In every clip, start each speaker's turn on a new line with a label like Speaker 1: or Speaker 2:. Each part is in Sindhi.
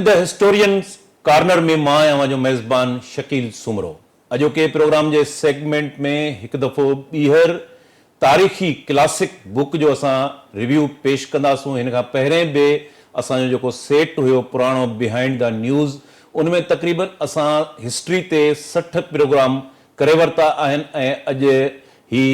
Speaker 1: The historians corner ۾ مان آهيان اوهان جو ميزبان شڪيل سومرو. اڄوڪي پروگرام جي سيگمينٽ ۾ هڪ دفعو ٻيهر تاريخي ڪلاسڪ بوڪ جو اسان ريويو پيش ڪنداسون. هن کان پهرين به اسان جو جيڪو سيٽ هيو پراڻو بيهائنڊ the news ان ۾ تقريبن اسان هسٽري تي 60 پروگرام ڪري ورتا آهن ۽ اڄ هي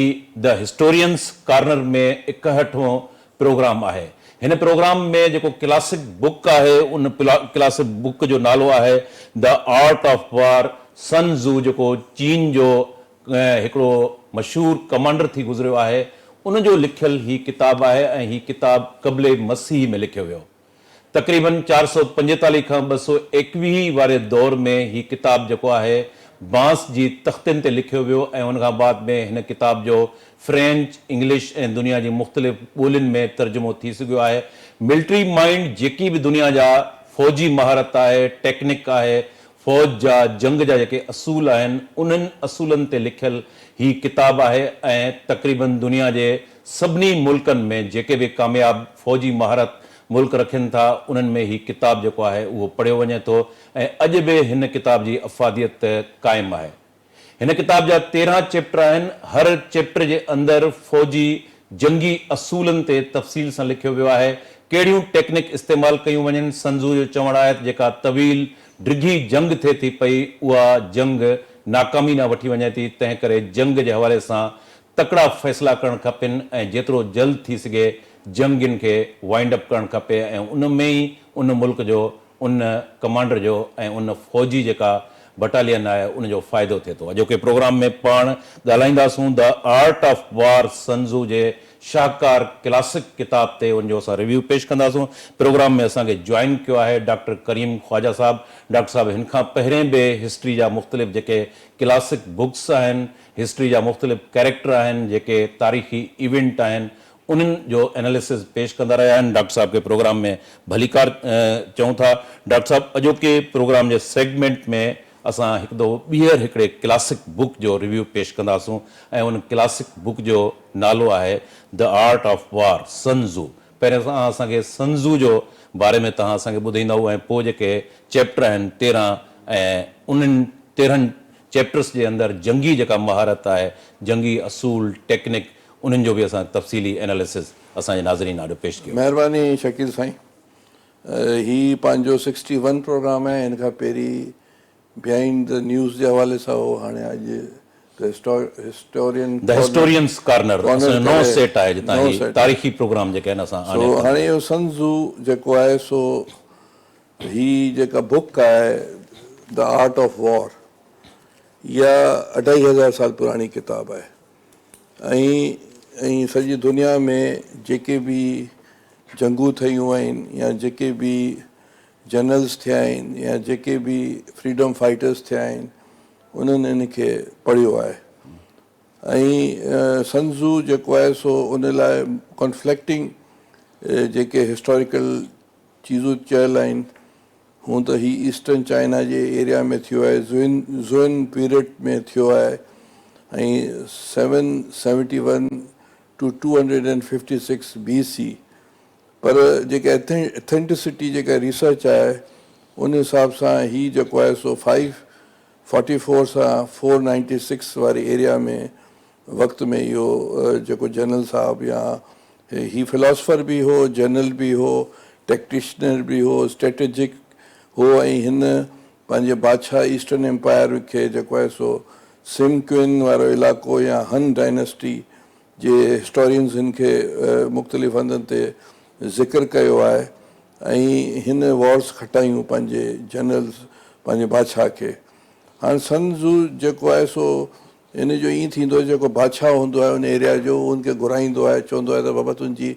Speaker 1: the historians corner ۾ 61 هون پروگرام آهي. هن پروگرام ۾ جيڪو ڪلاسڪ بڪ آهي ان ڪلاسڪ بڪ جو نالو آهي The Art of War Sun Tzu جيڪو چين جو هڪڙو مشهور ڪمانڊر ٿي گذريو آهي ان جو لکيل هي ڪتاب آهي ۽ هي ڪتاب قبل مسيح ۾ لکيو ويو. تقريباً 445 کان 221 واري دور ۾ هي ڪتاب جيڪو آهي بانس جي تختين تي لکيو ويو ۽ ان کان بعد ۾ هن ڪتاب جو فرينچ، انگلش ۽ دنيا جي مختلف ٻولين ۾ ترجمو ٿي سگهيو آهي. ملٽري مائينڊ جيڪي به دنيا جا فوجي مهارت آهي، ٽيڪنڪ آهي، فوج جا جنگ جا جيڪي اصول آهن انهن اصولن تي لکيل هي ڪتاب آهي ۽ تقريباً دنيا جي سڀني ملڪن ۾ جيڪي به ڪامياب فوجي مهارت ملڪ رکين ٿا انهن ۾ هي ڪتاب جيڪو آهي اهو پڙهيو وڃي ٿو ۽ اڄ به هن ڪتاب جي افاديت قائم آهي. هن ڪتاب جا 13 چيپٽر آهن، هر چيپٽر جي اندر فوجي جنگي اصولن تي تفصيل سان لکيو ويو آهي، ڪهڙيون ٽيڪنڪ استعمال ڪيون وڃن، سنزو جو چوڻ آهي ته جيڪا طويل ڊگهي جنگ ٿئي ٿي پئي اها جنگ ناڪامي ڏانهن وٺي وڃي ٿي، تنهن ڪري جنگ جي حوالي سان تڪڙا فيصلا ڪرڻ کپن ۽ جيترو جلد ٿي سگهي جنگين کي وائنڊ اپ ڪرڻ کپي ۽ ان ۾ ئي ان ملڪ جو ان ڪمانڊر جو ۽ ان فوجي جيڪا بٽالين آهي ان جو فائدو ٿئي ٿو. اڄوڪي پروگرام ۾ پاڻ ڳالهائينداسون The Art of War Sun Tzu جي شاهڪار ڪلاسڪ ڪتاب تي ان جو اسان ريويو پيش ڪنداسون. پروگرام ۾ اسان کي جوائن ڪيو آهي ڊاڪٽر ڪريم خواجه صاحب. ڊاڪٽر صاحب هن کان پهرين به هسٽري جا مختلف جيڪي ڪلاسڪ بڪس آهن، هسٽري جا مختلف ڪيريڪٽر آهن، جيڪي تاريخي ايونٽ آهن انهن جو ايناليسز پيش ڪندا رهيا آهن. ڊاڪٽر صاحب کي پروگرام ۾ ڀليڪار چئون ٿا. ڊاڪٽر صاحب اڄوڪي پروگرام جي سيگمينٽ ۾ اسان هڪ دفعو ٻيهر هڪڙي ڪلاسڪ بڪ جو ريويو پيش ڪنداسون ۽ ان ڪلاسڪ بڪ جو نالو آهي The Art of War Sun Tzu. پهرين توهان اسان کي سن زو جو باري ۾ توهان اسان کي ٻڌائيندائو ۽ پوء جيڪي چيپٽر آهن 13 ۽ انهن 13 چيپٽرس جي اندر جنگي جيڪا مهارت آهي، جنگي اصول، ٽيڪنڪ، انهن جو به اسان تفصيلي ايناليسز اسان جي ناظرين آڏو پيش ڪيو.
Speaker 2: مهرباني شڪيل سائين هي پنهنجو سڪسٽي ون پروگرام آهي هن کان پهرين بيهائينڊ the news جي حوالي سان هو هاڻي اڄ the historian
Speaker 1: the historians corner اسان جو نئون سيٽ آهي جتان هي تاريخي پروگرام جيڪي آهن اسان
Speaker 2: آڻي سو هاڻي اهو سن زو جيڪو آهي سو هي جيڪا بڪ آهي the art of war اها اڍائي هزار سال پراڻي ڪتاب آهي ۽ ۽ سڄي دنيا ۾ جيڪي به جنگون ٿيون آهن يا جيڪي به جنرلس ٿيا آهن يا جيڪي به فريڊم فائٽرس ٿيا آهن انهن ان کي پڙهيو آهي ۽ سنزو جيڪو آهي سو ان لاء ڪانفلڪٽنگ جيڪي هسٽاريڪل چيزون چيل آهن هونء ته هي ايسٽرن چائنا جي ايريا ۾ ٿيو آهي، زوئن Zhuan period ۾ ٿيو آهي ۽ 771 to 256 BC پر جيڪا اٿينٽسٽي جيڪا ريسرچ آهي ان حساب سان هي جيڪو آهي سو 544 سان 496 واري ايريا ۾ وقت ۾ اهو جيڪو جنرل صاحب يا هي فلاسفر به هو، جنرل به هو، ٽيڪٽيشنر به هو، اسٽريٽجڪ هو ۽ هن پنهنجي بادشاهه ايسٽرن ايمپائر کي جيڪو آهي سو سم ڪوئن وارو علائقو يا هن ڊائنسٽي جي هسٽورينز هن کي مختلف هنڌن تي ذڪر ڪيو آهي ۽ هن وارز کٽايون پنهنجي جنرلز پنهنجي بادشاهه کي. هاڻ سن زو جيڪو آهي سو ان جو ائين ٿيندو آهي جيڪو بادشاهه هوندو آهي ان ايريا جو اهو ان کي گهرائيندو آهي چوندو آهي ته بابا تنهنجي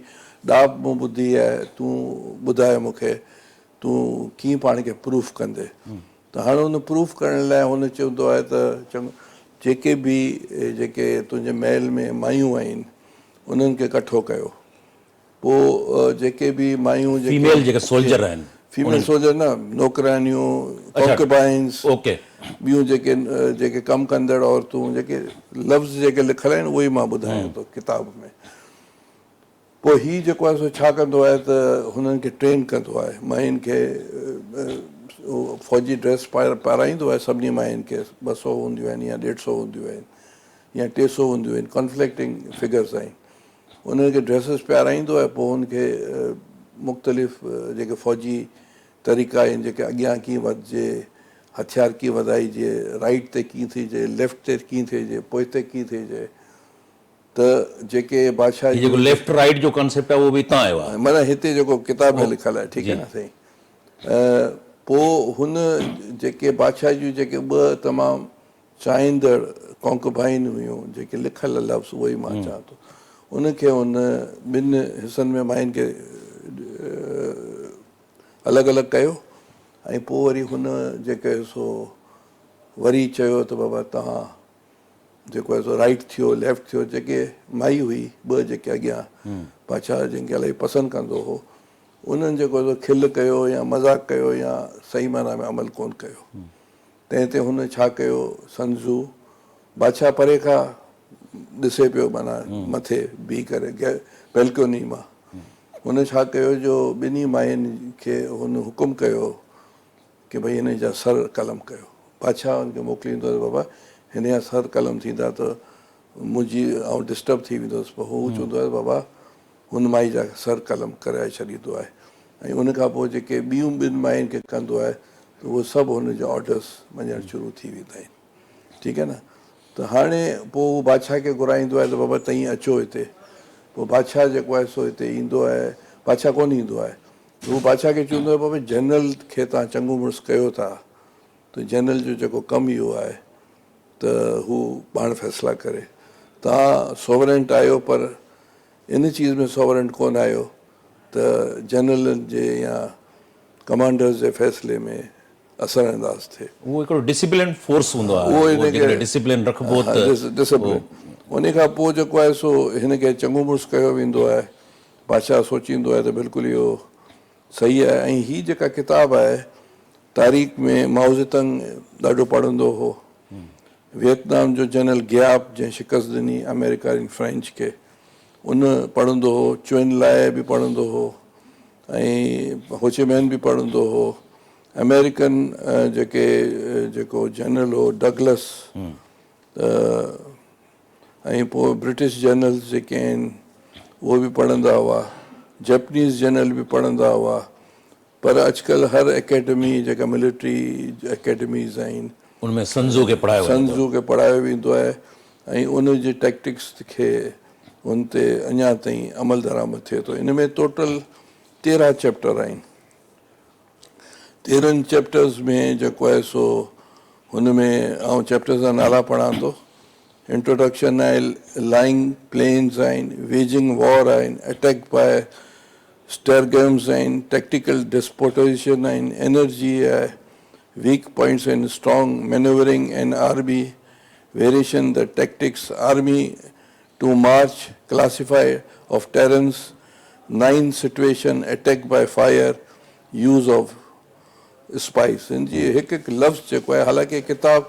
Speaker 2: ڏاهپ مون ٻڌي آهي تون ٻڌاء مون کي تون ڪيئن پاڻ کي پروف ڪندي ته هاڻي ان پروف ڪرڻ لاء هن چوندو آهي ته چڱو جيڪي به جيڪي تنهنجي محل ۾ مايون آهن انهن کي ڪٺو ڪيو پوء جيڪي به مايون
Speaker 1: جيڪي فيميل جيڪي سولجر آهن
Speaker 2: فيميل سولجر نه نوڪرياڻيون ڪانڪوبائنز
Speaker 1: اوڪي
Speaker 2: ٻيون جيڪي جيڪي ڪم ڪندڙ عورتون جيڪي لفظ جيڪي لکيل آهن اهي ئي مان ٻڌايان ٿو ڪتاب ۾ پوء هي جيڪو آهي سو ڇا ڪندو آهي ته هنن کي ٽرين ڪندو آهي، ماين کي فوجي ڊريس پارائيندو آهي سڀني ماين کي، 200 هونديون آهن يا 150 هونديون آهن يا 300 هونديون آهن، ڪانفلڪٽنگ فگرز آهن، انهن کي ڊريسز پارائيندو آهي، پوء هن کي مختلف جيڪي فوجي طريقا آهن، جيڪي اڳيان ڪيئن وڌجي، هٿيار ڪيئن وڌائجي، رائيٽ تي ڪيئن ٿيجي، ليفٽ تي ڪيئن ٿيجي، پوئتي ڪيئن ٿيجي. ته جيڪي بادشاهه
Speaker 1: هي جيڪو ليفٽ رائيٽ جو ڪانسيپٽ آهي اهو به هتان آيو آهي.
Speaker 2: معنيٰ هتي جيڪو ڪتاب ۾ لکيل آهي ٺيڪ آهي نه سائين. پوء هن جيڪي بادشاهه جون جيڪي ٻه تمام چاهيندڙ ڪونڪوبائن هيون جيڪي لکيل لفظ اهو ئي مان چوان ٿو ان کي هن ٻن حصن ۾ ماين کي الڳ الڳ ڪيو ۽ پوء وري هن جيڪي سو وري چيو ته بابا توهان جيڪو آهي سو رائيٽ ٿيو ليفٽ ٿيو جيڪي مائي هئي ٻه جيڪي اڳيان بادشاهه جن کي الاهي پسند ڪندو هو انهن جيڪو آهي سو کل ڪيو يا مذاق ڪيو يا صحيح معنيٰ ۾ عمل ڪونه ڪيو تنهن تي هن ڇا ڪيو سنزو بادشاهه پري کان ڏسي پيو معنيٰ مٿي بيهي ڪري بيلڪوني مان هن ڇا ڪيو جو ٻنهي ماين کي هن حڪم ڪيو ڪي ڀئي هن جا سر قلم ڪيو. بادشاهه هن کي موڪليندو ته بابا هن جا سر قلم ٿيندا ته منهنجي آئون ڊسٽرب ٿي ويندس پر هو چوندو آهي ته بابا هن مائي جا سر قلم ڪرائي ڇڏيندو آهي ۽ ان کان پوء جيڪي ٻيون ٻن ماين کي ڪندو آهي ته اهي سڀ هن جا آرڊرس مڃڻ شروع ٿي ويندا آهن ٺيڪ آهي نه ته هاڻي پوء هو بادشاهه کي گهرائيندو آهي ته بابا تئين اچو هتي پوء بادشاهه جيڪو آهي سو هتي ايندو آهي بادشاهه ڪونه ايندو آهي هو بادشاهه کي چوندو آهي بابا جنرل کي توهان چڱو مڙس ڪيو ٿا ته جنرل جو جيڪو ڪم اهو آهي ته هو پاڻ فيصلا ڪري. توهان سوورنٽ آهيو پر ان چيز ۾ سوورنٽ ڪونه آهيو ته جنرلن جي يا ڪمانڊرز جي فيصلي ۾ اثر انداز ٿئي.
Speaker 1: اهو هڪڙو ڊسيپلين فورس هوندو آهي اهو جيڪڏهن ڊسيپلين رکبو ته
Speaker 2: ڊسيپلين ان کان پوء جيڪو آهي سو هن کي چڱو مڙس ڪيو ويندو آهي. بادشاهه سوچيندو آهي ته بلڪل اهو صحيح آهي ۽ هي جيڪا ڪتاب آهي تاريخ ۾ مائوزيتنگ ڏاڍو پڙهندو هو. ويتنام جو جنرل گياپ جنهن شڪست ڏني آمريڪا ۽ فرينچ کي ان پڙهندو هو، چوئن لائي به پڙهندو هو ۽ هوچيمين به پڙهندو هو. آمريڪن جيڪي جيڪو جنرل هو ڊگلس ته ۽ پوء برٽش جنرلز جيڪي آهن اهي به پڙهندا هئا، جئپنيز جنرل به پڙهندا هئا پر اڄڪلهه هر اڪيڊمي جيڪا ملٽري اڪيڊميز آهن
Speaker 1: ان ۾ سنزو کي پڙهايو وڃي ٿو.
Speaker 2: سنزو کي پڙهايو ويندو آهي ۽ ان جي ٽيڪٽڪس کي ان تي اڃا تائين عمل درآمد ٿئي ٿو. ان ۾ ٽوٽل 13 چيپٽر آهن. 13 چيپٽرز ۾ جيڪو آهي سو هن ۾ آئون چيپٽرز جا نالا پڙهان ٿو. انٽروڊڪشن آهي، لائنگ پلينز آهن، ويجنگ وار آهن، اٽيڪ باء اسٽرگيمز آهن، ٽيڪٽيڪل ڊسپوزيشن آهن، انرجي آهي، ويڪ پوائنٽس آهن، strong manoeuvring and army variation, the tactics, army to march, classify of terrains, nine situation, attack by fire, use of spies. هن جي هڪ هڪ لفظ جيڪو آهي حالانڪه ڪتاب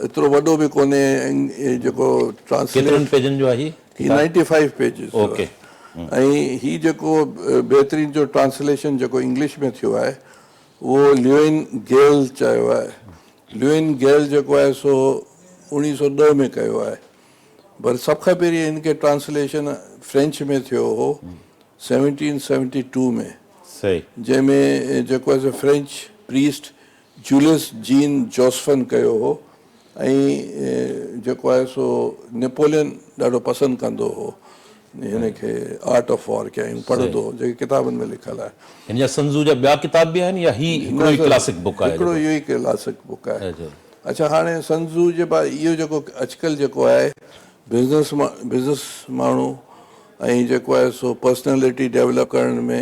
Speaker 2: ايترو وڏو به ڪونهي جيڪو ٽرانسليٽ
Speaker 1: ڪيترن پيجن جو آهي
Speaker 2: هي 95 پيجز جو آهي ۽ هي جيڪو بهترين جو ٽرانسليشن جيڪو انگلش ۾ ٿيو آهي اهو ليوئن گيل چيو آهي. ليوئن گيل جيڪو آهي سو 1910 ۾ ڪيو آهي. پر سڀ کان پهرين هن کي ٽرانسليشن فرينچ ۾ ٿيو هو 1772 ۾ جنهن ۾ جيڪو آهي سو فرينچ پريسٽ جوليس جين جوسفن ڪيو هو ۽ جيڪو آهي سو نيپولين ڏاڍو پسند ڪندو هو هن کي آرٽ آف وار کي ۽ پڙهندو هو جيڪي ڪتابن ۾ لکيل آهي.
Speaker 1: هن جا سنزو جا ٻيا ڪتاب به آهن يا هي هڪڙو ئي ڪلاسڪ بڪ آهي؟
Speaker 2: هڪڙو اهو ئي ڪلاسڪ بڪ آهي. اڇا هاڻي سنزو جي باري اهو جيڪو اڄڪلهه جيڪو آهي بزنس بزنس ماڻهو ۽ جيڪو آهي سو پرسنالٽي ڊيولپ ڪرڻ ۾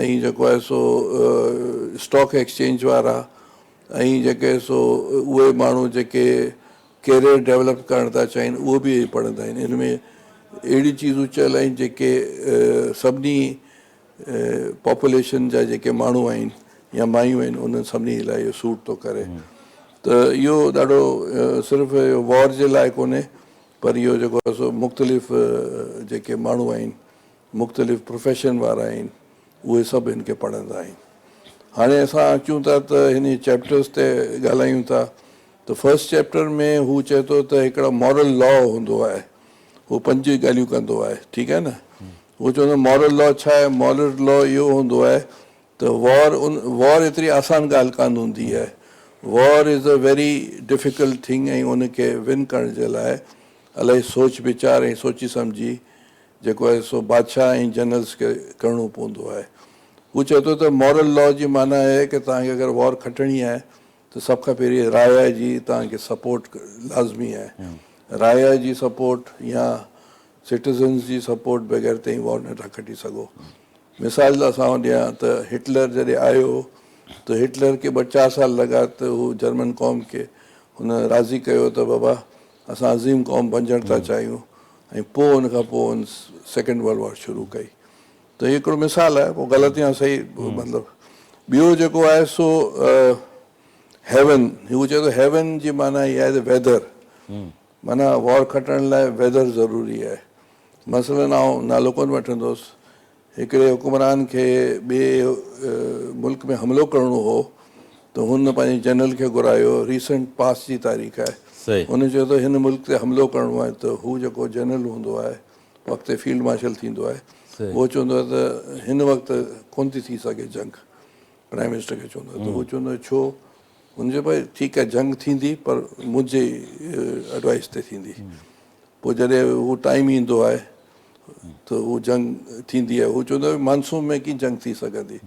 Speaker 2: ۽ جيڪو آهي سو اسٽاڪ ايڪسچينج وارا ۽ جيڪي سو اهي ماڻهو جيڪي ڪيريئر ڊيولپ ڪرڻ ٿا چاهين اهو به پڙهندا آهن. ان ۾ اهڙيون چيزون چيل آهن جيڪي سڀني پاپوليشن جا جيڪي ماڻهو آهن يا مايون آهن انهن سڀني لاء اهو سوٽ ٿو ڪري ته اهو ڏاڍو صرف اهو وار جي لاء ڪونهي پر اهو جيڪو آهي سو مختلف جيڪي ماڻهو آهن مختلف پروفيشن وارا آهن اهي سڀ هن کي پڙهندا آهن. هاڻي اسان اچون ٿا ته هن جي چيپٽرز تي ڳالهايون ٿا ته فرسٽ چيپٽر ۾ هو چئي ٿو ته هڪڙو مورل لا هوندو آهي هو پنج ڳالهيون ڪندو آهي ٺيڪ آهي نه هو چوندو آهي مورل لا ڇا آهي مورل لا اهو هوندو آهي ته وار ان وار ايتري آسان ڳالهه ڪانه هوندي آهي war is a very difficult thing ۽ ان کي ون ڪرڻ جي لاء الاهي سوچ ويچار ۽ سوچي سمجهي جيڪو آهي سو بادشاهه ۽ جنرلز کي ڪرڻو پوندو آهي. هو چئي ٿو ته مورل لا جي معنيٰ آهي ڪه توهان کي اگر وار کٽڻي آهي ته سڀ کان پهرين رايا جي توهان کي سپورٽ لازمي آهي. رايا جي سپورٽ يا سٽيزنز جي سپورٽ بغير توهين وار نه ٿا کٽي سگهو. مثال اسان ڏيان ته هٽلر جڏهن آيو ته هٽلر کي ٻه چار سال لڳا ته هو جرمن قوم کي هن راضي ڪيو ته بابا اسان عظيم قوم بنجڻ ٿا چاهيون ۽ پوء ان کان پوء ان سيڪنڊ ورلڊ وار شروع ڪئي ته هي هڪڙو مثال آهي پوء غلط يا صحيح مطلب ٻيو جيڪو آهي سو هيون هو چئي ٿو هيون جي معنيٰ هي آهي ته ويدر معنيٰ وار کٽڻ لاء ويدر ضروري آهي مثلاً آئون نالو ڪونه وٺندس هڪڙي حڪمران کي ٻئي ملڪ ۾ حملو ڪرڻو هو ته هن پنهنجي جنرل کي گهرايو، ريسنٽ پاسٽ جي تاريخ آهي، هن چيو ته هن ملڪ تي حملو ڪرڻو آهي ته هو جيڪو جنرل هوندو آهي وقت فيلڊ مارشل ٿيندو آهي اهو چوندو آهي ته هن وقت ڪونه ٿي ٿي سگهي جنگ، پرائم منسٽر کي چوندو آهي ته هو چوندو آهي ڇو؟ هن چيو ڀائي ٺيڪ آهي جنگ ٿيندي پر منهنجي ايڊوائس تي ٿيندي. پوء جڏهن هو ٽائيم ايندو آهي ته هو جنگ ٿيندي آهي. هو چوندو آهي مانسون ۾ ڪيئن جنگ ٿي سگهندي،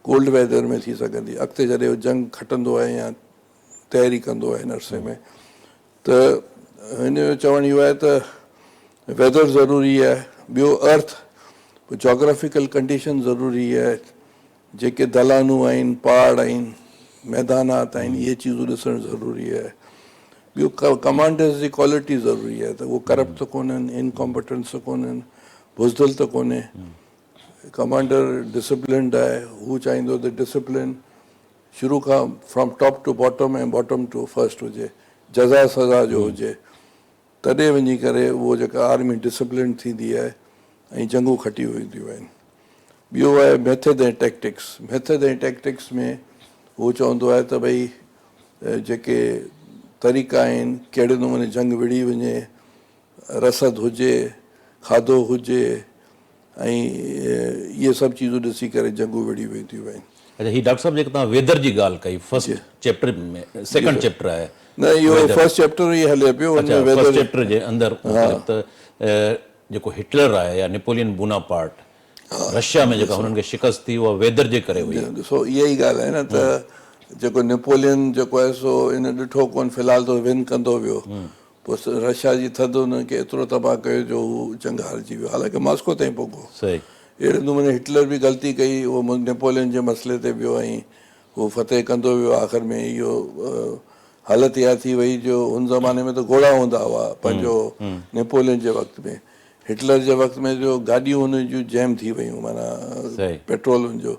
Speaker 2: ڪولڊ ويدر ۾ ٿي سگهندي. اڳتي جڏهن هو جنگ کٽندو آهي يا تياري ڪندو آهي هن عرصي ۾ ته هن جو چوڻ اهو آهي ته ويدر ضروري آهي، ٻيو ارٿ جاگرافيڪل ڪنڊيشن ضروري آهي، جيڪي دلانون آهن، پهاڙ آهن، ميدانات آهن، اهي چيزون ڏسڻ ضروري آهي. ٻيو ڪمانڊرز جي ڪوالٽي ضروري آهي ته اهو ڪرپٽ ته ڪونهن، انڪمپٽنٽ ته ڪونهن، بزدل ته ڪونهي. ڪمانڊر ڊسپلنڊ آهي، هو چاهيندو ته ڊسپلن شروع کان from top to bottom ۽ bottom to first هجي، جزا سزا جو هجي، تڏهن وڃي ڪري اهو جيڪا آرمي ڊسپلنڊ ٿيندي آهي ۽ جنگون کٽي وينديون آهن. ٻيو آهي ميٿڊ ۽ ٽيڪٽڪس. ميٿڊ ۽ ٽيڪٽڪس ۾ هو چوندو آهي ته ڀئي جيڪي طريقا آهن ڪهڙي نموني جنگ وڙهي وڃي، رسد هجي، کاڌو هجي ۽ اهي سڀ چيزون ڏسي ڪري جنگون وڙهي وينديون آهن.
Speaker 1: اڇا هي ڊاڪٽر صاحب جيڪا توهان ويدر جي ڳالهه ڪئي فرسٽ چيپٽر ۾ سيڪنڊ چيپٽر آهي
Speaker 2: نه اهو فرسٽ چيپٽر ئي هلي پيو ان ۾ ويدر
Speaker 1: فرسٽ چيپٽر جي اندر مطلب ته جيڪو هٽلر آهي يا نيپولين بونا پارٽ رشيا ۾ جيڪا هنن کي شڪست ٿي اها ويدر جي ڪري هئي.
Speaker 2: ڏسو اها ئي ڳالهه آهي نه ته جيڪو نيپولين جيڪو آهي سو ان ڏٺو ڪونه في الحال ته ون ڪندو ويو پوء رشيا جي ٿڌ هن کي ايترو تباهه ڪيو جو هو جنگ هارجي ويو حالانڪه ماسڪو تائين پڳو. اهڙي نموني هٽلر به غلطي ڪئي اهو نيپولين جي مسئلي تي ويو ۽ هو فتح ڪندو ويو آخر ۾ اهو حالت اها ٿي وئي جو ان زماني ۾ ته گهوڙا هوندا هئا پنهنجو نيپولين جي وقت ۾ هٽلر جي وقت ۾ جو گاڏيون هن جون جيم ٿي ويون معنيٰ پيٽرول ان جو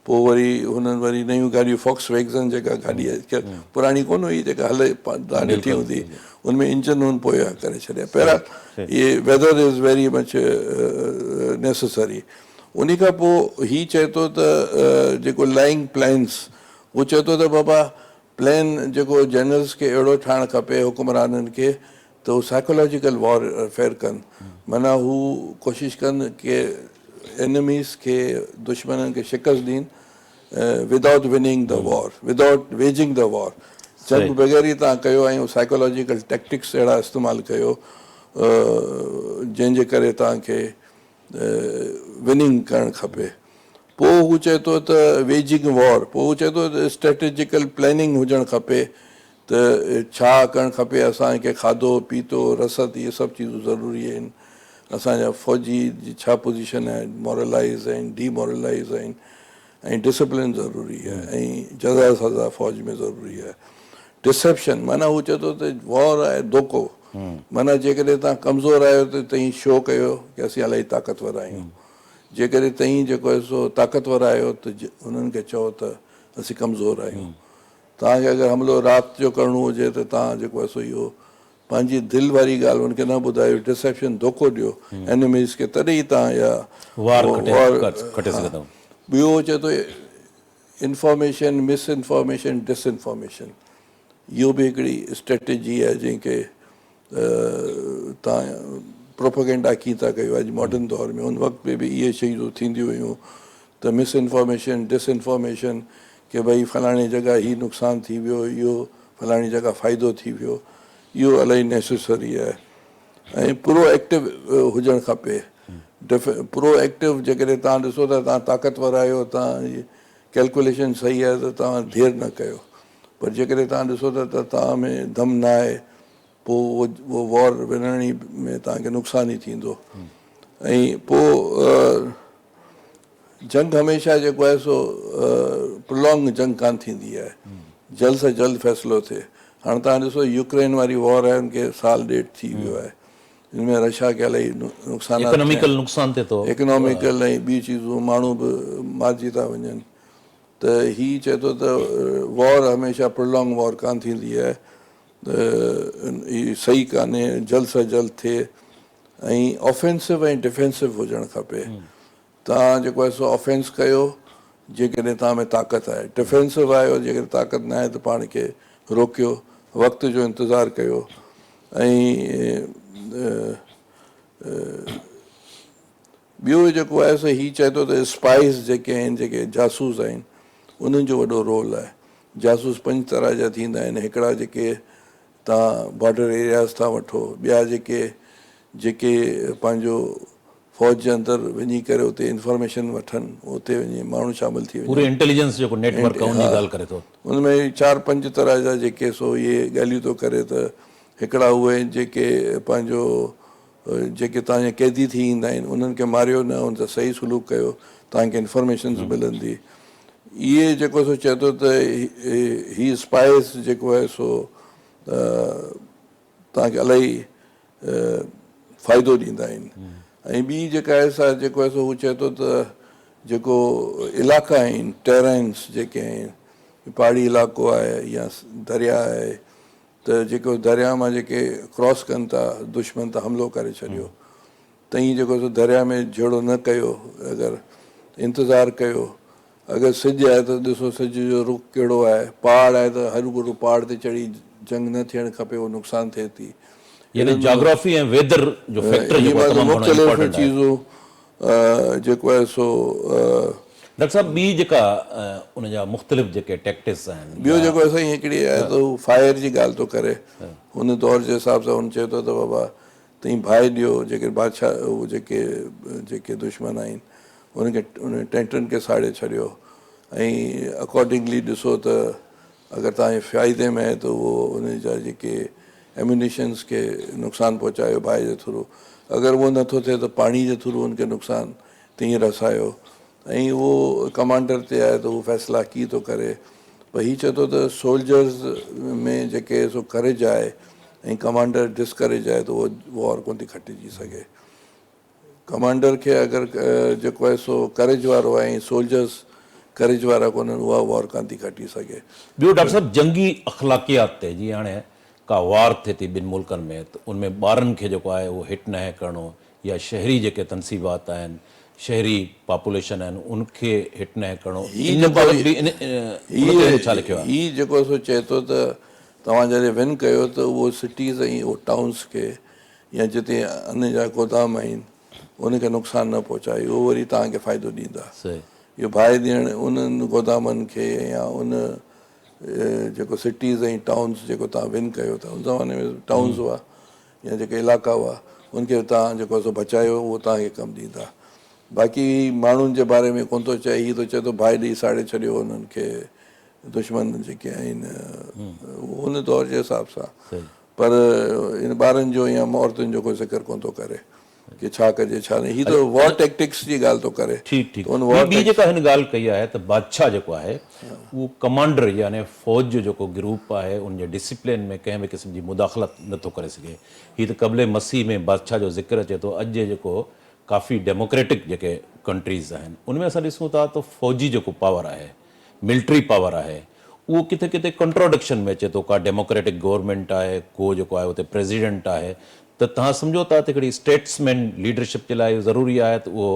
Speaker 2: پوء وري هنن وري نيون گاڏيون فوڪس ويگزن جيڪا گاڏي پراڻي ڪونه هئي جيڪا هلي تان ڏٺي هوندي ان ۾ انجن هن پويان ڪري ڇڏيا بهرحال اهي weather is very much necessary انهي کان پوء هي چئي ٿو ته جيڪو لائنگ پلانس هو چئي ٿو ته بابا پلان جيڪو جنرلس کي اهڙو ٺاهڻ کپي حڪمرانن کي ته هو سائيڪالاجيڪل وار فيئر ڪن معنيٰ هو ڪوشش ڪن ڪي اينميز کي دشمنن کي شڪست ڏين without winning the war without waging the war جنگ بغير ئي توهان ڪيو ۽ سائيڪالاجيڪل ٽيڪٽڪس اهڙا استعمال ڪيو جنهن جي ڪري توهان کي وننگ ڪرڻ کپي. پوء هو چئي ٿو ته ويجنگ وار، پوء هو چئي ٿو ته اسٽريٽجيڪل پلاننگ هجڻ کپي ته ڇا ڪرڻ کپي، اسان کي کاڌو پيتو، رسد اهي سڀ چيزون ضروري آهن، اسان جا فوجي جي ڇا پوزيشن آهي، مورلائيز آهن، ڊي مورلائيز آهن ۽ ڊسپلن ضروري آهي ۽ جزا سزا فوج ۾ ضروري آهي. ڊسيپشن معنيٰ هو چئي ٿو ته وار آهي ڌوڪو معنيٰ جيڪڏهن توهان ڪمزور آهيو ته توهين شو ڪيو ڪي اسين الاهي طاقتور آهيون جيڪڏهن توهين جيڪو آهي سو طاقتور آهيو ته انهن کي چئو ته اسين ڪمزور آهيون توهان کي اگر حملو رات جو ڪرڻو هجي ته توهان جيڪو آهي سو اهو پنهنجي دل واري ڳالهه ان کي نه ٻڌايو، ڊسيپشن، ڌوڪو ڏيو اينيميز کي، تڏهن ئي توهان اها
Speaker 1: وار کٽي سگهندؤ.
Speaker 2: ٻيو چئي ٿو انفارميشن، مس انفارميشن، ڊس انفارميشن، اهو به هڪڙي اسٽريٽجي آهي جنهن کي توهان پروپگينڊا ڪيئن ٿا ڪيو اڄ ماڊرن دور ۾، ان وقت ۾ به اهي شيون ٿينديون هيون ته مس انفارميشن، ڊس انفارميشن ڪي ڀئي فلاڻي جڳهه هي نقصان ٿي ويو، اهو فلاڻي جڳهه فائدو ٿي ويو، اهو الاهي نيسيسري آهي ۽ پرو ايڪٽو هجڻ کپي. پرو ايڪٽو جيڪڏهن توهان ڏسو ته توهان طاقتور آهيو، توهان جي ڪيلڪوليشن صحيح آهي ته توهان دير نه ڪيو، پر جيڪڏهن توهان ڏسو ٿا ته توهان ۾ دم نه آهي پوء اهو وار وڙهڻ ۾ توهان کي نقصان ئي ٿيندو ۽ پوء جنگ هميشه جيڪو آهي سو پرولانگ جنگ ڪانه ٿيندي آهي، جلد سان جلد فيصلو ٿئي. هاڻ توهان ڏسو يوڪرين واري وار آهي ان کي سال ڏيڍ ٿي ويو آهي، ان ۾ رشيا کي الاهي نقصانات ٿيا آهن،
Speaker 1: اڪناميڪل نقصان ٿئي ٿو،
Speaker 2: اڪناميڪل ۽ ٻيون چيزون، ماڻهو به مارجي ٿا وڃن. ته هي چئي ٿو ته وار هميشه پرولانگ وار ڪانه ٿيندي آهي، هي صحيح ڪانهي، جلد سان جلد ٿئي ۽ آفينسو ۽ ڊفينسو هجڻ کپي. توهان جيڪو آهي سو آفينس ڪيو جيڪڏهن توهان ۾ طاقت آهي، ڊفينسو آهيو جيڪڏهن طاقت نه آهي ته پاڻ کي روڪيو، وقت جو انتظار ڪيو ۽ ٻيو جيڪو آهي سو هي چئي ٿو ته اسپائيز جيڪي آهن، جيڪي جاسوس آهن، انهن جو وڏو رول آهي. جاسوس پنج طرح جا ٿيندا آهن، هڪڙا جيڪي توهان بارڊر ايرياز تان وٺو، ٻيا جيڪي جيڪي پنهنجو فوج جي اندر وڃي ڪري اتي انفارميشن وٺن، اتي وڃي ماڻهو شامل ٿي وڃن.
Speaker 1: پوري انٽيليجنس جيڪو نيٽ ورڪ آهي ان جي ڳالهه ڪري ٿو.
Speaker 2: ان ۾ چار پنج طرح جا جيڪي سو اهي ڳالهيون ٿو ڪري ته هڪڙا اهي آهن جيڪي پنهنجو جيڪي توهان جا قيدي ٿي ايندا آهن انهن کي ماريو نه، ان سان صحيح سلوڪ ڪيو، توهان کي انفارميشنز ملندي. اهي جيڪو سو چئي ٿو ته هي اسپائز جيڪو آهي سو توهان کي الاهي فائدو ڏيندا آهن. ۽ ٻي جيڪا آهي سا جيڪو آهي سو هو چئي ٿو ته جيڪو علائقا آهن، ٽيرائنس جيڪي آهن، پهاڙي علائقو آهي يا درياء آهي، ته جيڪو درياء مان جيڪي ڪراس ڪن ٿا دشمن ته حملو ڪري ڇڏيو تئين جيڪو سو درياء ۾ جهيڙو نه ڪيو اگر انتظار ڪيو اگر سج آهي ته ڏسو سج جو رخ ڪهڙو آهي پهاڙ آهي ته هروڀرو پهاڙ تي چڙهي جنگ نه ٿيڻ کپي اهو نقصان ٿئي ٿي.
Speaker 1: يعني جاگرافي ۽ ويدر جو فيڪٽر جيڪو آهي تمام گهڻو امپارٽنٽ آهي.
Speaker 2: چيزون جيڪو آهي سو.
Speaker 1: ڊاڪٽر صاحب ٻي جيڪا ان جا مختلف جيڪي ٽيڪٽس آهن.
Speaker 2: ٻيو جيڪو آهي سائين هڪڙي آهي ته هو فائر جي ڳالهه ٿو ڪري هن دور جي حساب سان هن چئي ٿو ته بابا تئين باهه ڏيو جيڪي بادشاهه هو جيڪي جيڪي دشمن آهن انهن کي انهن ٽينٽن کي ساڙي ڇڏيو ۽ اڪارڊنگلي ڏسو ته اگر توهان جي فائدي ۾ آهي ته اهو ان جا جيڪي ايميونيشنز کي نقصان پهچايو باهه جي ٿرو اگر اهو نٿو ٿئي ته پاڻي جي ٿرو ان کي نقصان تائين رسايو ۽ اهو ڪمانڊر تي آهي ته هو فيصلا ڪي ٿو ڪري پر هي چئي ٿو ته سولجرز ۾ جيڪي سو ڪريج آهي ۽ ڪمانڊر ڊسڪريج آهي ته اهو وار ڪونه ٿي کٽجي سگهي. ڪمانڊر کي اگر جيڪو آهي سو ڪريج وارو آهي ۽ سولجرز ڪريج وارا ڪونهن اها وار ڪانه ٿي کٽي سگهي.
Speaker 1: ٻيو ڊاڪٽر صاحب جنگي اخلاقيات تي جيئن هاڻي ڪا وار ٿئي ٿي ٻن ملڪن ۾ ته ان ۾ ٻارن کي جيڪو آهي اهو هٽ ناهي ڪرڻو يا شهري جيڪي تنصيبات آهن شهري پاپوليشن آهن ان کي هٽ ناهي ڪرڻو ان بابت به ان تي هن ڇا لکيو آهي؟
Speaker 2: هي جيڪو سو چئي ٿو ته توهان جڏهن ون ڪيو ته اهو سٽيز ۽ اهو ٽائونس کي يا جتي ان جا گودام آهن ان کي نقصان نه پهچائي اهو وري توهان کي فائدو ڏيندا. اهو باهه ڏيڻ انهن گودامن کي يا ان جيڪو سٽيز ۽ ٽائونز جيڪو توهان ون ڪيو ٿا ان زماني ۾ ٽائونز هئا يا جيڪي علائقا هئا ان کي توهان جيڪو سو بچايو اهو توهان کي ڪم ڏيندا. باقي ماڻهن جي باري ۾ ڪونه ٿو چئي هي ٿو چئي ٿو باهه ڏئي ساڙي ڇڏيو انهن کي دشمن جيڪي آهن اهو ان دور جي حساب سان پر ان ٻارن جو يا عورتن جو ڪو ذڪر ڪونه ٿو ڪري ڪي ڇا ڪجي ڇا نه هي ته وار ٽيڪٽڪس جي ڳالهه ٿو ڪري.
Speaker 1: ٺيڪ ٺيڪ ٻي جيڪا هن ڳالهه ڪئي آهي ته بادشاهه جيڪو آهي اهو ڪمانڊر يعني فوج جو جيڪو گروپ آهي ان جي ڊسيپلين ۾ ڪنهن به قسم جي مداخلت نه ٿو ڪري سگهي هي ته قبل مسيح ۾ بادشاهه جو ذڪر اچي ٿو اڄ جي جيڪو ڪافي ڊيموڪريٽڪ جيڪي ڪنٽريز آهن ان ۾ اسان ڏسون ٿا ته فوجي جيڪو پاور آهي ملٽري پاور آهي اهو ڪٿي ڪٿي ڪنٽراڊڪشن ۾ اچي ٿو، ڪا ڊيموڪريٽڪ گورنمينٽ آهي، ڪو جيڪو آهي اتي پريزيڊنٽ آهي ته توهان سمجهو ٿا ته هڪڙي اسٽيٽسمين ليڊرشپ جي لاء اهو ضروري آهي ته اهو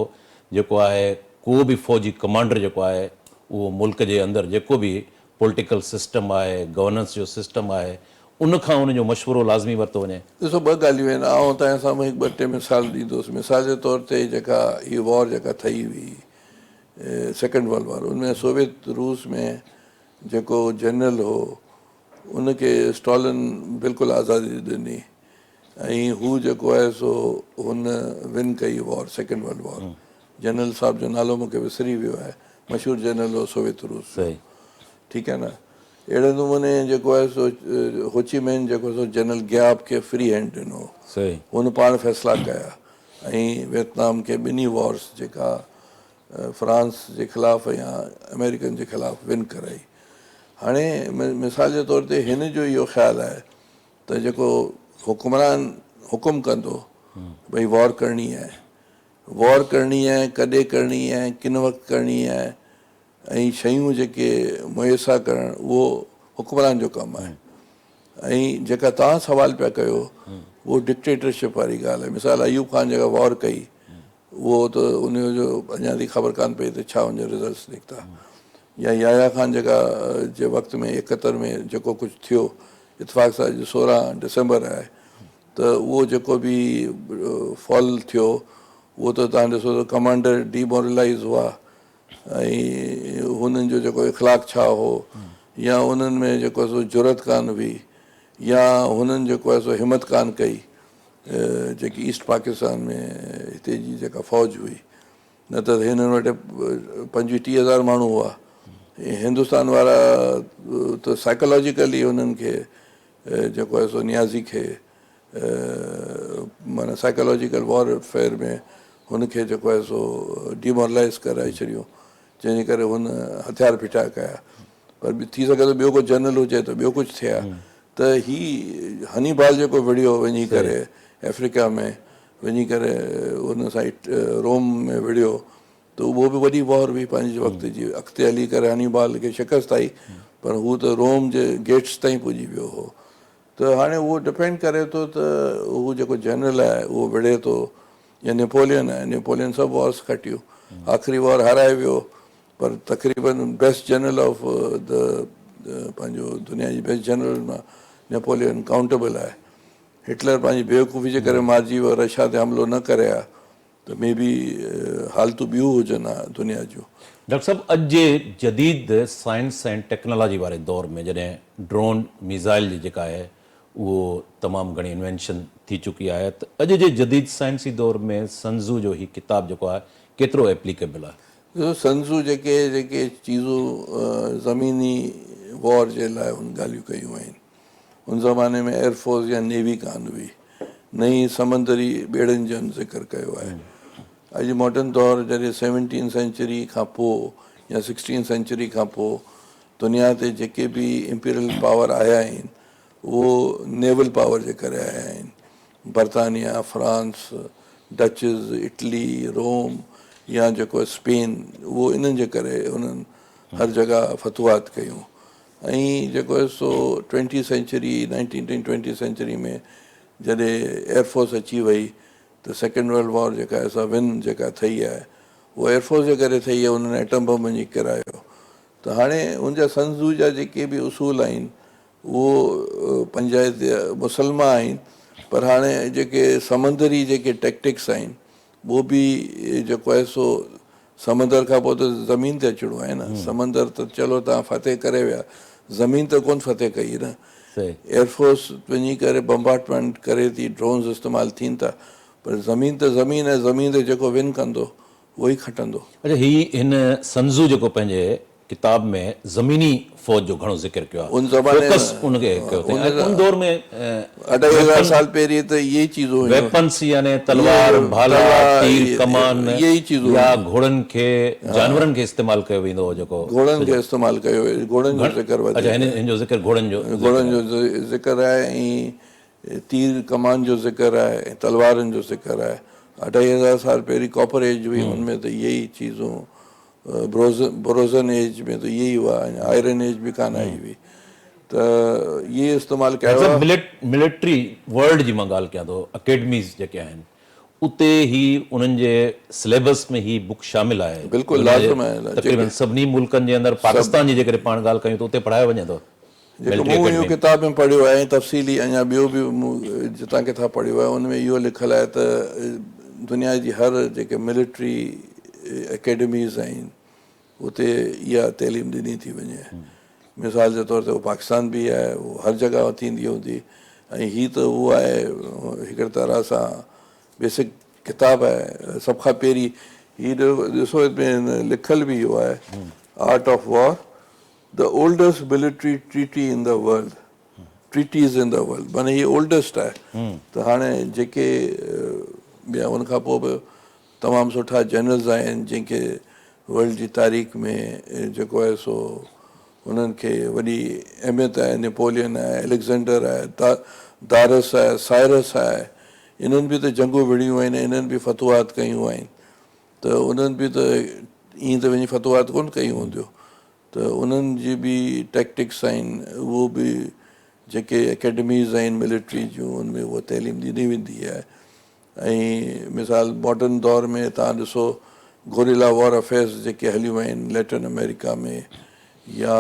Speaker 1: جيڪو آهي ڪو به فوجي ڪمانڊر جيڪو آهي اهو ملڪ جي اندر جيڪو به پوليٽيڪل سسٽم آهي، گورننس جو سسٽم آهي ان کان ان جو مشورو لازمي ورتو وڃي.
Speaker 2: ڏسو ٻه ڳالهيون آهن، آئون توهان جي سامهون هڪ ٻه ٽي مثال ڏيندس، مثال جي طور تي جيڪا هي وار جيڪا ٿئي هئي سيڪنڊ ورلڊ وار ان ۾ سوويت روس ۾ جيڪو جنرل هو ان کي اسٽالن بلڪل آزادي ڏني ۽ هو جيڪو آهي سو هن ون ڪئي war second world war general صاحب جو نالو مونکي وسري ويو آهي مشهور جنرل هو سوويت روس جو ٺيڪ آهي نه اهڙي نموني جيڪو آهي سو هوچي مين جيڪو سو جنرل گياب کي فري هينڊ ڏنو هن پاڻ فيصلا ڪيا ۽ ويتنام کي ٻنهي وارس جيڪا فرانس جي خلاف يا آمريڪن جي خلاف ون ڪرائي. هاڻي مثال جي طور تي هن جو اهو خيال آهي ته جيڪو حڪمران حڪم ڪندو ڀئي وار ڪرڻي آهي، وار ڪرڻي آهي، ڪڏهن ڪرڻي آهي، ڪن وقت ڪرڻي آهي ۽ شيون جيڪي مهيسا ڪرڻ اهو حڪمران جو ڪم آهي ۽ جيڪا توهان سوال پيا ڪيو اهو ڊڪٽيٽرشپ واري ڳالهه آهي. مثال ايوب خان جيڪا وار ڪئي اهو ته ان جو اڃا تائين خبر ڪانه پئي ته ڇا ان جا رزلٽس نڪتا يا يحيٰ خان جيڪا جي وقت ۾ ايڪهتر ۾ جيڪو ڪجهه ٿيو اتفاق سان اڄ 16 ڊسمبر آهي ته اهو جيڪو به فال ٿيو اهو ته تان ڏسو ته ڪمانڊر ڊيمورلائز هئا ۽ هنن جو جيڪو اخلاق ڇا هو يا انهن ۾ جيڪو سو جرئت ڪانه هئي يا هنن جيڪو آهي سو همت ڪانه ڪئي جيڪي ايسٽ پاڪستان ۾ هتي جي جيڪا فوج هئي نه ته هنن وٽ پنجويهه ٽيهه هزار ماڻهو هئا هندستان وارا ته سائيڪالاجيڪلي هنن کي جيڪو آهي سو نيازي کي معنيٰ سائيڪالاجيڪل وار فيئر ۾ هن کي جيڪو آهي سو ڊيمورلائز ڪرائي ڇڏيو جنهن جي ڪري هن هٿيار ڦٽا ڪيا پر ٿي سگهي ٿو ٻيو ڪو جنرل هجي ته ٻيو ڪجهه ٿئي ها ته هي هني بال جيڪو وڙهيو وڃي ڪري آفريڪا ۾ وڃي ڪري ان سان روم ۾ وڙهيو ته اهو به وڏي وار هئي پنهنجي وقت جي اڳتي هلي ڪري هني بال کي شڪست آئي پر هو ته روم جي گيٽس تائين پڄي ويو هو ته هاڻي اهو ڊپينڊ ڪري ٿو ته هو جيڪو جنرل آهي اهو وڙهي ٿو يا نيپولين آهي نيپولين سڀ وارس کٽيون آخري وار هارائي ويو پر تقريبن بيسٽ جنرل آف the پنهنجو دنيا جي بيسٽ جنرل مان نيپولين ڪائونٽيبل آهي. هٽلر پنهنجي بيوقوفي جي ڪري مارجي ويو رشيا تي حملو نه ڪري ها ته مي بي حالتون ٻيون هجن ها دنيا جون.
Speaker 1: ڊاڪٽر صاحب اڄ جي جديد سائنس ۽ ٽيڪنالاجي واري دور ۾ جڏهن ڊرون ميزائل جي جيڪا آهي اهو تمام گهڻي انوينشن ٿي چڪي آهي ته اڄ جي جديد سائنسي دور ۾ سنزو جو هي ڪتاب جيڪو آهي ڪيترو ايپليڪيبل آهي؟
Speaker 2: ڏسو سنزو جيڪي جيڪي چيزون زميني وار جي لاء هن ڳالهيون ڪيون آهن ان زماني ۾ ايئر فورس يا نيوي ڪانه هئي نه ئي سمندري ٻيڙن جو هن ذڪر ڪيو آهي اڄ ماڊرن دور جڏهن سيونٽين سينچري کان پوء يا سڪسٽين سينچري کان پوء دنيا تي جيڪي به امپيريل پاور آيا آهن اهو نيول پاور جي ڪري آيا آهن برطانيا، فرانس، ڊچز، اٽلي، روم يا جيڪو اسپين اهو انهن جي ڪري انهن هر جڳهه فتوحات ڪيون ۽ جيڪو آهي سو twenty century nineteen ۽ twenty century ۾ جڏهن ايئر فورس اچي وئي ته سيڪنڊ ورلڊ وار جيڪا آهي سا ون جيڪا ٿئي آهي اهو ايئر فورس جي ڪري ٿئي آهي انهن ايٽم بم وڃي ڪيرايو ته هاڻي ان جا سنزو جا جيڪي به اصول آهن اهو پنجائت مسلمه آهن پر هاڻي جيڪي سمندري جيڪي ٽيڪٽڪس آهن اهو به جيڪو آهي سو سمندر کان پوء ته زمين تي اچڻو آهي نه سمندر ته چلو تان فتح ڪري ويا زمين ته ڪون فتح ڪئي نه ايئر فورس وڃي ڪري بمبارٽمينٽ ڪري ٿي ڊرونز استعمال ٿين ٿا پر زمين ته زمين آهي زمين تي جيڪو ون ڪندو اهو ئي کٽندو.
Speaker 1: اڇا هي هن سنزو جيڪو پنهنجي ڪتاب ۾ زميني فوج جو گهڻو ذڪر ڪيو آهي.
Speaker 2: ان زماني
Speaker 1: فوڪس ان کي ڪيو اٿئي ۽ ان دور ۾
Speaker 2: اڍائي هزار سال پهرين ته اهي ئي چيزون هيون.
Speaker 1: ويپنس يعني تلوار، ڀالا، تير، ڪمان يا گهوڙن کي جانورن کي استعمال ڪيو ويندو هو جيڪو.
Speaker 2: گهوڙن کي استعمال ڪيو ويو گهوڙن جو ذڪر وڌيڪ
Speaker 1: اڇا هن جو ذڪر گهوڙن جو
Speaker 2: گهوڙن جو ذڪر آهي ۽ تير ڪمان جو ذڪر آهي ۽ تلوارن جو ذڪر آهي. اڍائي هزار سال پهرين ڪاپر ايج هئي ان ۾ ته اهي ئي چيزون. بروزن ايج ۾ ته اهي ئي هئا اڃا آئرن ايج به ڪانه آئي هئي ته اهي استعمال ڪيا هئا.
Speaker 1: ملٽري ورلڊ جي مان ڳالهه ڪيان ٿو اڪيڊميز جيڪي آهن اتي هي انهن جي سليبس ۾ هي بڪ شامل آهي.
Speaker 2: بلڪل لازم آهي.
Speaker 1: تقريبن سڀني ملڪن جي اندر پاڪستان جي جيڪڏهن پاڻ ڳالهه ڪيون ته اتي پڙهايو وڃي ٿو.
Speaker 2: جيڪو مون اهو ڪتاب ۾ پڙهيو آهي ۽ تفصيلي اڃا ٻيو به مون جتان ڪٿان پڙهيو آهي ان ۾ اهو لکيل آهي ته دنيا جي هر جيڪي ملٽري اڪيڊميز آهن اتي اها تعليم ڏني ٿي وڃي. مثال جي طور تي اهو پاڪستان به آهي اهو هر جڳهه ٿيندي هوندي ۽ هي ته اهو آهي هڪڙي طرح سان بيسڪ ڪتاب آهي سڀ کان پهرين هي ڏسو هت ۾ لکيل به اهو آهي art of war the oldest military treaty in the world treatise in the world معني هي اولڊسٽ آهي ته هاڻي جيڪي ٻيا ان کان پوء به تمام سٺا جنرلز آهن جن کي ورلڊ جي تاريخ ۾ جيڪو آهي سو انهن کي وڏي اهميت آهي نيپولين آهي اليگزينڊر آهي دارس آهي سائرس آهي انهن به ته جنگون وڙهيون آهن انهن به فتوحات ڪيون آهن ته انهن به ته ائين ته وڃي فتوحات ڪونه ڪيون هونديون ته انهن جي به ٽيڪٽڪس آهن اهو به جيڪي اڪيڊميز آهن ملٽري جون ان ۾ اها تعليم ڏني ويندي آهي ۽ مثال ماڊرن دور ۾ توهان ڏسو گوريلا وار افيئرس جيڪي هليون آهن ليٽن آمريڪا ۾ يا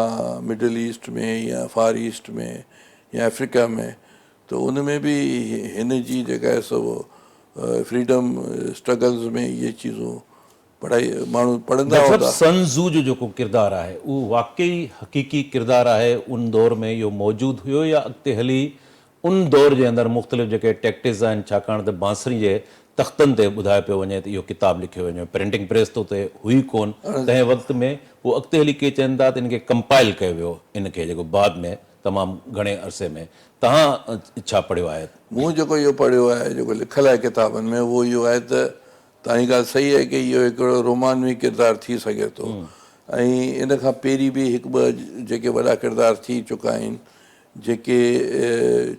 Speaker 2: مڊل ايسٽ ۾ يا فار ايسٽ ۾ يا آفريڪا ۾ ته ان ۾ به هن جي جيڪا آهي سو فريڊم اسٽرگلز ۾ اهي چيزون پڙهائي ماڻهو پڙهندا
Speaker 1: ڊاڪٽر صاحب سن زو جو جيڪو ڪردار آهي اهو واقعي حقيقي ڪردار آهي ان دور ۾ اهو موجود هيو يا اڳتي هلي ان دور جي اندر مختلف جيڪي ٽيڪٽس آهن ڇاڪاڻ ته بانسري جي تختن تي ٻڌايو پيو وڃي ته اهو ڪتاب لکيو وڃي پرنٽنگ پريس ته اتي هئي ڪون تنهن وقت ۾ پوء اڳتي هلي ڪي چون ٿا ته ان کي ڪمپائل ڪيو ويو ان کي جيڪو بعد ۾ تمام گهڻي عرصي ۾ توهان ڇا پڙهيو آهي؟
Speaker 2: مون جيڪو اهو پڙهيو آهي جيڪو لکيل آهي ڪتابن ۾ اهو اهو آهي ته توهان جي ڳالهه صحيح آهي ڪي اهو هڪڙو رومانوي ڪردار ٿي سگهي ٿو ۽ ان کان پهرين به هڪ ٻه جيڪي وڏا ڪردار ٿي چڪا آهن جيڪي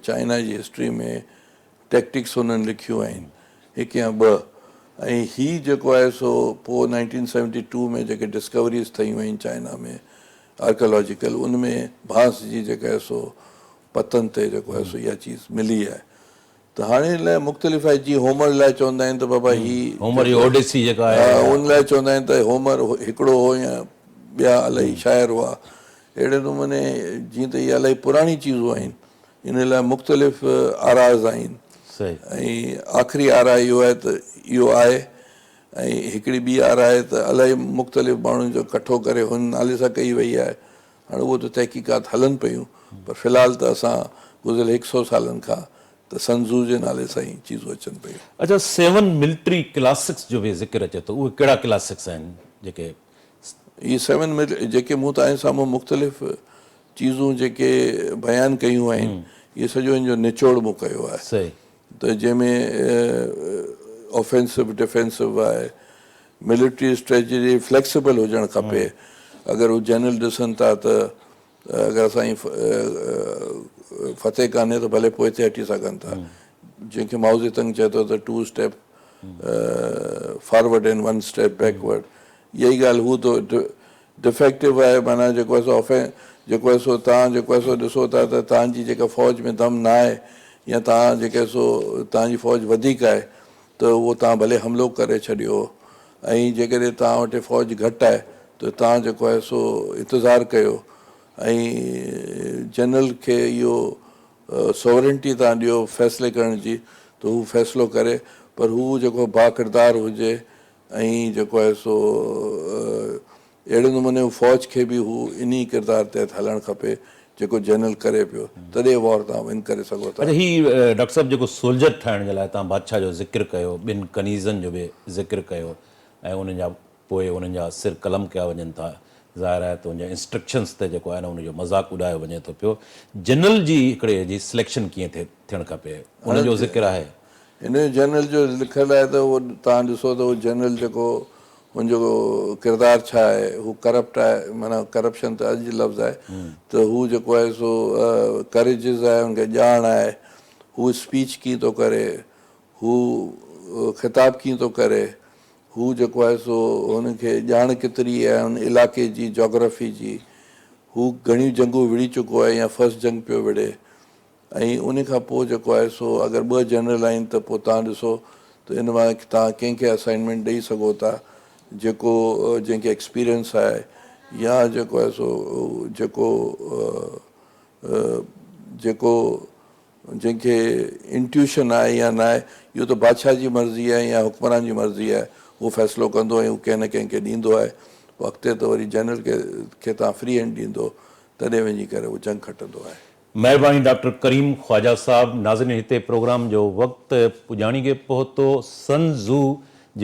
Speaker 2: چائنا جي هسٽري ۾ ٽيڪٽڪس انهن لکيون آهن هڪ يا ٻه ۽ هي جيڪو آهي سو پوء نائنٽين سيونٽي ٽو ۾ جيڪي ڊسڪوريز ٿيون آهن چائنا ۾ آرڪيالاجيڪل ان ۾ بانس جي جيڪا آهي سو پتن تي جيڪو آهي سو اها چيز ملي آهي ته هاڻي ان لاء مختلف آهي جيئن هومر لاء چوندا آهن ته بابا هي
Speaker 1: هومر جي اوڊيسي جيڪا آهي
Speaker 2: ان لاء چوندا آهن ته هومر هڪڙو هو يا ٻيا الائي شاعر هئا اهڙي نموني جيئن ته اهي الائي پراڻي چيزون آهن ان لاء مختلف آراز آهن ۽ آخري آراء اهو آهي ته اهو آهي ۽ هڪڙي ٻي آراء آهي ته الائي مختلف ماڻهن جو ڪٺو ڪري هن نالي سان ڪئي وئي آهي هاڻي اهو ته تحقيقات هلن پيون پر في الحال ته اسان گذريل هڪ سئو سالن کان ته سن زو جي نالي سان ئي چيزون اچن پيون.
Speaker 1: اڇا سيون ملٽري ڪلاسڪس جو به ذڪر اچي ٿو اهي ڪهڙا ڪلاسڪس آهن جيڪي.
Speaker 2: اهي سيون جيڪي مون توهان جي سامهون مختلف چيزون جيڪي بيان ڪيون آهن اهي سڄو ان جو نچوڙ مون ڪيو آهي
Speaker 1: صحيح.
Speaker 2: ته جنهن ۾ آفينسو ڊفينسو آهي ملٽري اسٽريٽجي فليڪسبل هجڻ کپي اگر هو جنرل ڏسن ٿا ته اگر اسان جي فتح ڪانهي ته ڀلي پوئتي هٽي سگهن ٿا جنهن کي مائوزي تنگ چئي ٿو ته two step forward and one step backward اها ئي ڳالهه هو ته ڊفيڪٽو آهي معنيٰ جيڪو آهي سو آفين جيڪو آهي سو توهان جيڪو آهي سو ڏسو ٿا ته توهان جي جيڪا فوج ۾ دم نه آهي يا توهان جيڪي سو توهان جي فوج وڌيڪ آهي ته اهو توهان ڀلي حملو ڪري ڇڏيو ۽ جيڪڏهن توهان وٽ فوج گهٽ آهي ته توهان جيڪو آهي سو انتظار ڪيو ۽ جنرل کي اهو ساورنٽي توهان ڏيو فيصلي ڪرڻ جي ته هو فيصلو ڪري پر هو جيڪو باڪردار هجي ۽ جيڪو آهي سو اهڙي نموني فوج کي به هو انهي ڪردار تحت هلڻ کپي جيڪو جنرل ڪري پيو تڏهن وار توهان ون ڪري سگهو ٿا.
Speaker 1: اڇا هي ڊاڪٽر صاحب جيڪو سولجر ٺاهڻ جي لاء توهان بادشاهه جو ذڪر ڪيو ٻن ڪنيزن جو به ذڪر ڪيو ۽ انهن جا پوء انهن جا سر قلم ڪيا وڃن ٿا ظاهر آهي ته ان جا انسٽرڪشنس تي جيڪو آهي نه ان جو مذاق اڏايو وڃي ٿو پيو جنرل جي هڪڙي جي سليڪشن ڪيئن ٿيڻ کپي ان جو ذڪر آهي.
Speaker 2: هن جو جنرل جو لکيل آهي ته اهو توهان ڏسو ته اهو جنرل جيڪو هن جو ڪردار ڇا آهي هو ڪرپٽ آهي معنيٰ ڪرپشن ته اڄ جو لفظ آهي ته هو جيڪو آهي سو ڪريجز آهي هن کي ڄاڻ آهي هو اسپيچ ڪيئن ٿو ڪري هو خطاب ڪيئن ٿو ڪري. هو جيڪو آهي سو هن کي ڄاڻ ڪيتري آهي ان علائقي جي جاگرافي جي، هو گهڻيون جنگون وڙهي چڪو آهي يا فرسٽ جنگ پيو وڙهي ۽ ان کان پوء جيڪو آهي سو اگر ٻه جنرل آهن ته پوء توهان ڏسو ته ان مان توهان ڪنهن کي اسائنمينٽ ڏئي سگهو ٿا جيڪو جنهن کي ايڪسپيرينس آهي يا جيڪو آهي سو جيڪو جيڪو جنهن کي انٽيوشن آهي يا ناهي، اهو ته بادشاهه جي مرضي آهي يا حڪمران جي مرضي آهي، اهو فيصلو ڪندو ۽ هو ڪنهن نه ڪنهن کي ڏيندو آهي، پوء اڳتي ته وري جنرل کي کي توهان فري هينڊ ڏيندو، تڏهن وڃي ڪري هو جنگ کٽندو آهي.
Speaker 1: مهرباني ڊاڪٽر ڪريم خواجه صاحب. ناظرين هتي پروگرام جو وقت پڄاڻي کي پهتو. سن زو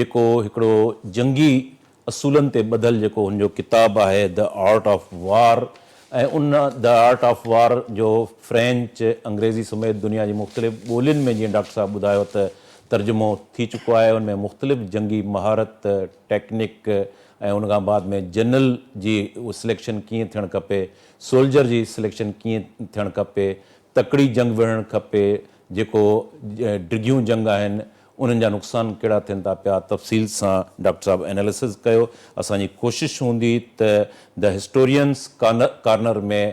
Speaker 1: جيڪو هڪڙو جنگي اصولن تي ٻڌل جيڪو هن جو ڪتاب آهي The Art of War ۽ in The Art of War جو فرينچ، انگريزي سميت دنيا جي مختلف ٻولين ۾ جيئن ڊاڪٽر صاحب ٻڌايو ته ترجمو ٿي چڪو آهي ان ۾ مختلف جنگي مهارت، ٽيڪنڪ ۽ ان کان بعد ۾ جنرل جي سليڪشن ڪيئن ٿيڻ کپي، سولجر جي سليڪشن ڪيئن ٿيڻ کپي، تڪڙي جنگ وڙهڻ کپي، جيڪو ڊگهيون جنگ آهن انهن جا نقصان ڪهڙا ٿين ٿا پيا تفصيل سان ڊاڪٽر صاحب اينالسز ڪيو. اسان جي ڪوشش هوندي ته The Historians corner ۾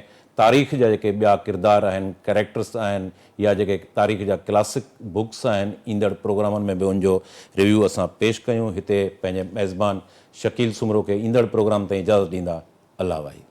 Speaker 1: تاريخ جا جيڪي ٻيا ڪردار آهن، ڪريڪٽرس آهن يا جيڪي تاريخ جا ڪلاسڪ بڪس آهن ايندڙ پروگرامن ۾ به ان جو ريويو اسان پيش ڪيون. هتي پنهنجي ميزبان شڪيل سومرو کي ايندڙ پروگرام تائين اجازت ڏيندا. الله واهي.